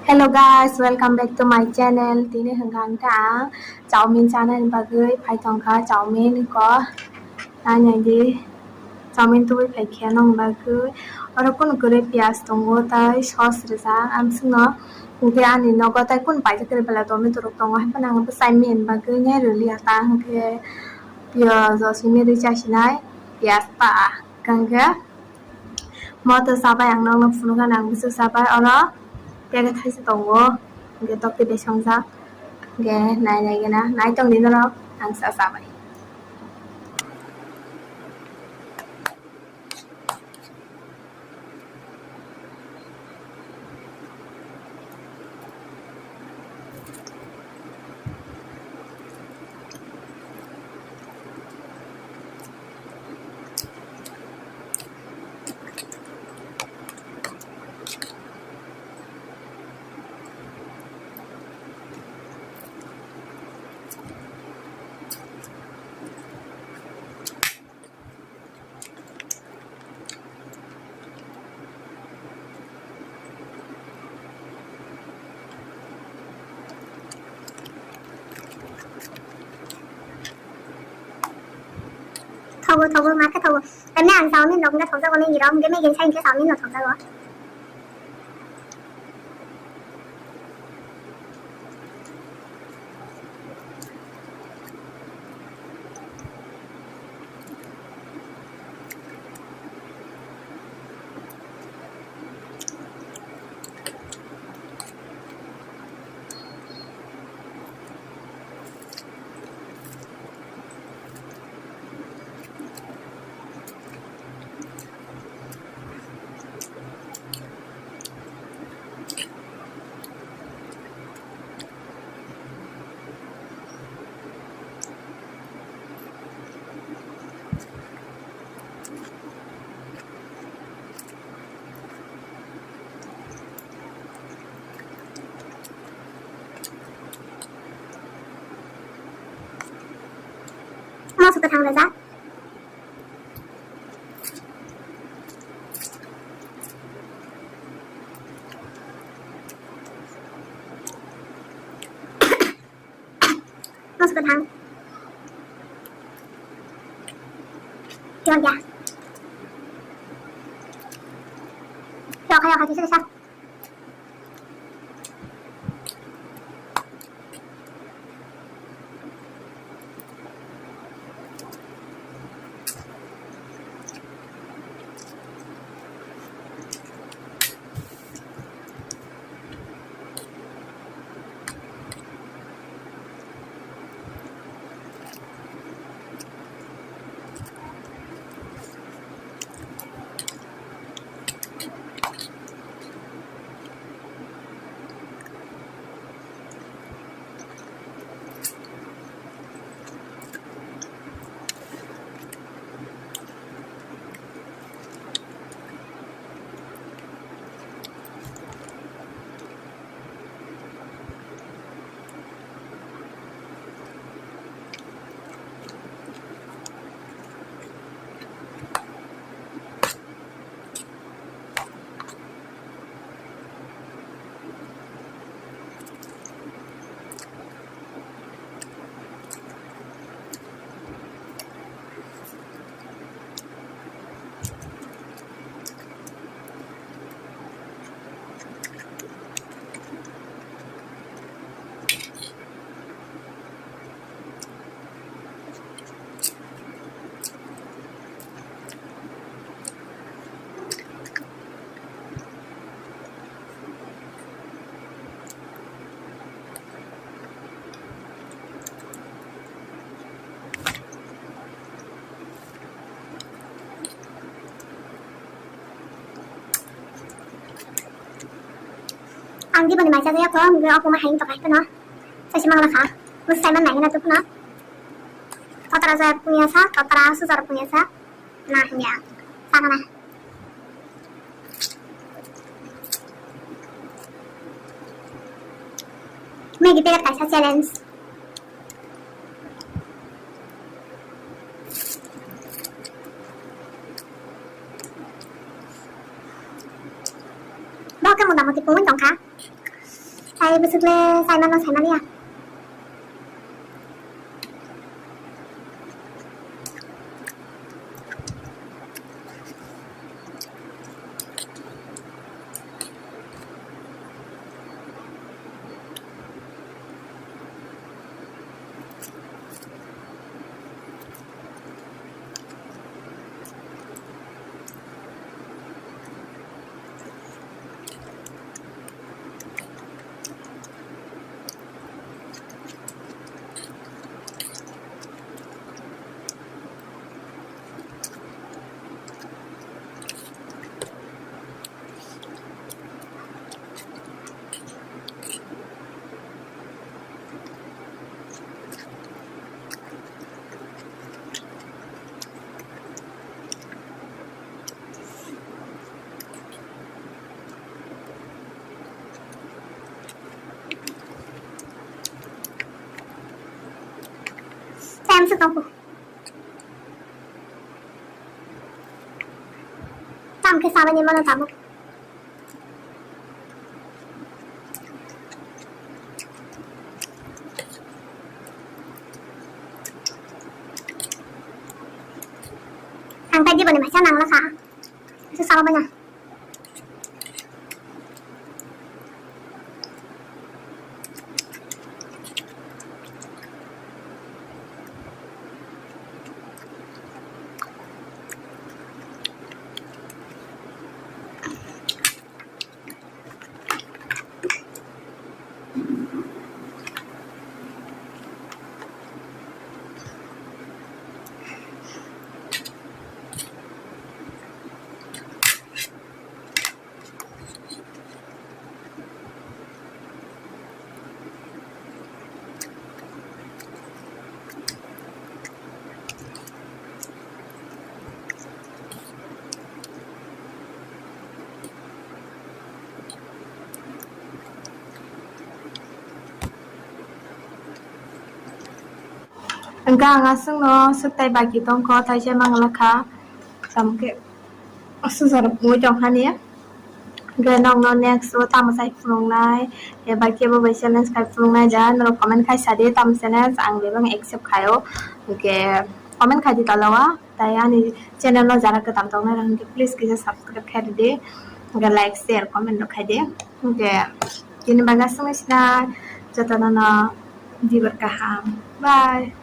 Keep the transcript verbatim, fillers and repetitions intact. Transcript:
Hello guys, welcome back to my channel. Tini hwnkha ang kha ang chowmin chanani bagwi phai tongkha, chowmin ko nainai di, chowmin tubui phai khe nong bagwi. Oro kunu kwrwi piyaj tongo tei sauce rijak, ang singno hwnkhe ani nogo tei kunu paisa kwrwi belai tomato rok tongo, hai phano ang bwsai mini bagwi nai rwliya ta hwnkhe piyaj o simi rwi chasinai piyaj ta hwnkhe. Moto chabai ang nokno phunukha, ang bwswk chabai oro tege thaisa tongo, hwnkhe tokti bai songjak, hwnkhe nai nai gana nai tongdi norok, ang sa chabai. Thogo, thogo, ma khe thogo. Tamni ang chowmin rok wngkha thokjago, Maggi rok, hwnkhe Maggi ni side khe chowmin no thokjago. Moso kwthang rwjak. Moso kwthang. Yokya. Yokha, yokha, kisa, kisa. Ang di bani mai chajak ya kho, ang di opo ma hai to kai to no. Sai se mangla kha. Bus sai man nai na to no. Totara jaya punya sa, totara sujar punya sa. Na hanya. Sana. Maggi packet kaisa challenge. Bo khe mota moti pungwi tongkha. Tai bwswk le saimano saimaliya. Time se tongkho. Tam khe sabani mano tabuk. Ang tadi bani masa nang lakha. Itu salah banyak. Hwnkhe ang aswkno swk tai baki tongkho, thaisa mangla kha, tamo khe aswk jora pungwi tongkha ni. Hwnkhe nokno next o tamo sai phunuknai, eba khe bo bai challenge khai phunuknai da, norok comment khai sadi tamo challenge ang bebak accept khaio. Hwnkhe comment khai di tola o, tai ani channel no jara kwtal tongnai rok hwnkhe please kisa subscribe khai rwdi, hwnkhe like, share, comment rok khai di. Hwnkhe tini bagwi aswk sina, jotono no dibor kaham, bye.